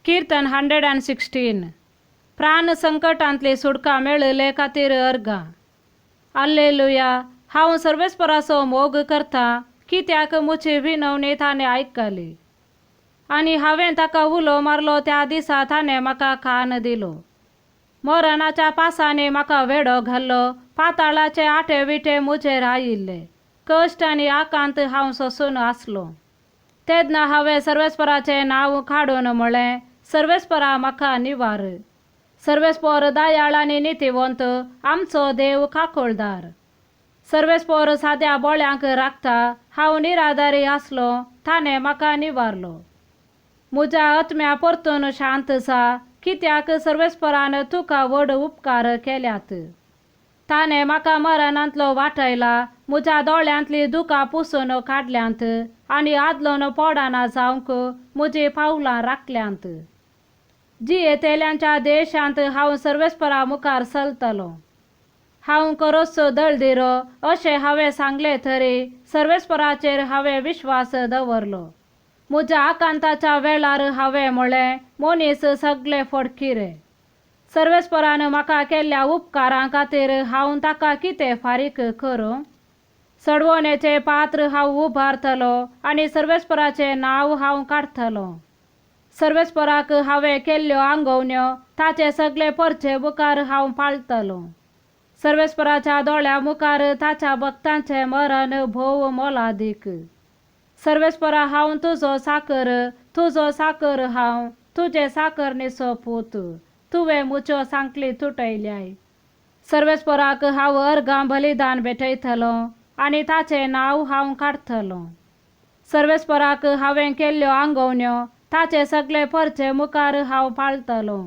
कीर्तन 116. प्राण संकटांतली सुटका मेळिल्ले खातीर अर्गां. आल्लेलुया. हांव सर्वेस्पराचो मोग करता, कित्याक म्हजी विनवणी ताणें आयकली आनी हांवें ताका उलो मारलो त्या दिसा ताणें म्हाका कान दिलो. मरणाच्या पासांनी म्हाका वेडो घाल्लो, पाताळाचे आटे विटे म्हजेर आयिल्ले, कश्ट आनी आकांत हांव सोंसून आसलो. तेन्ना हांवें सर्वेस्पराचें नांव काडून म्हळें, सर्वेस्परा म्हाका निवार. सर्वेस्पर दयाळ आनी नितीवंत, आमचो देव काकुळदार. सर्वेस्पर साद्या बोळ्यांक राखता, हांव निराधारी आसलो, ताणें म्हाका निवारलो. म्हज्या आत्म्या परतून शांत जा, कित्याक सर्वेस्परान तुका व्हड उपकार केल्यात. ताणें म्हाका मरणांतलो वाटयला, म्हज्या दोळ्यांतली दुकां पुसून काडल्यांत आनी आदलोन पडना जावंक म्हजीं पावलां राखल्यांत. जियेतेल्यांच्या देशांत हांव सर्वेस्परा मुखार चलतलो. हांव खरोच दळदिरो अशें हांवें सांगलें तरी सर्वेस्पराचेर हांवें विश्वास दवरलो. म्हज्या आकांताच्या वेळार हांवें म्हळें, मनीस सगळे फडकिरे. सर्वेस्परान म्हाका केल्ल्या उपकारां खातीर हांव ताका कितें फारीक करूं? सडवणेचें पात्र हांव उबारतलो आनी सर्वेस्पराचें नांव हांव काडटलो. सर्वेस्पराक हांवें केल्ल्यो आंगवण्यो ताचे सगळे परचे मुखार हांव पाळटलो. सर्वेस्पराच्या दोळ्या मुखार ताच्या भक्तांचें मरण भोव मोलादीक. सर्वेस्परा हांव तुजो साकर, तुजो साकर हांव, तुजे साकरणीचो पूत, तुवें म्हज्यो सांकली तुटयल्याय. सर्वेस्पराक हांव अर्गां बलिदान भेटयतलो आनी ताचें नांव हांव काडटलो. सर्वेस्पराक हांवें केल्ल्यो आंगवण्यो ताचे सगळे परचे मुखार हांव पाळटलो.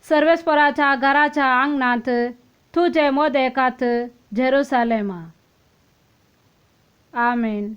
सर्वेस्पराच्या घराच्या आंगणांत तुजे मोदेकात जेरुसालेमा. आमेन.